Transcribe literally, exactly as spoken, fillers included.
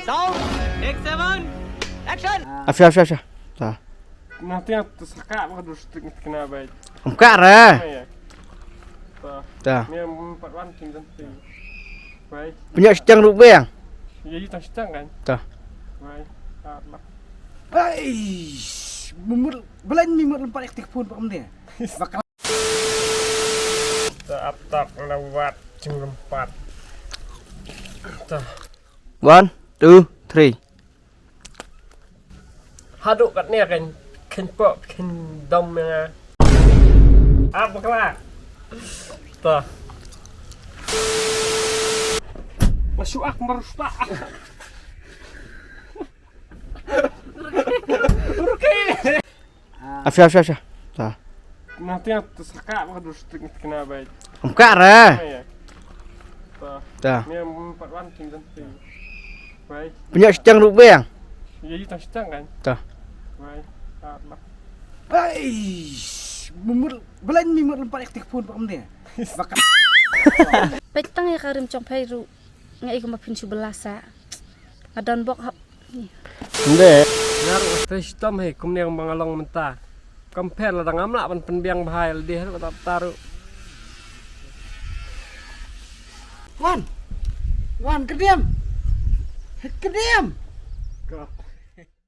Take seven. Action. Afia, afia, afia. Ta. Nanti yang tersakak bakal dua stick ni kena baik. Engkak re. Ya. Ta. Ta. Ni yang empat wan tinggal tu. Baik. Punya setang rupiah. Ya, itu setang kan? Ta. Baik. Ta. Hai. Mimur belain mimur lempat aktif pun pak mending. Bakal. Ta ap tak lewat jeng lempat. Ta. One, two, three. Haduh kat ni kan ken pok ken dom ya. Apa kelak? Ta. Masuk ak merustak. Ruki. Afia, afia, afia. Ta. Nanti yang tersakak bakal dua stick ni kena baik. Engkak re. Ya. Ta. Ta. Ni yang empat wan tinggal tu. Baik. Punya setang rupiah. Ya, itu setang kan? Ta. Baik. Ta. Hai. Mimur belain mimur lempat aktif pun pak mending. Bakal. Peit tang ïa ka rim jong phi ruh. Nga i kumba phin shu bela sa. Nga don bok hap. Ynde. Nga ruh nga trei shitom hi kumne kumba nga long mynta. Kam pher lada ngam lah ban pynbiang bha ïa lade ruh kata kata ruh. Wan. Wan, kyrdiam. Kyrdiam. Ka.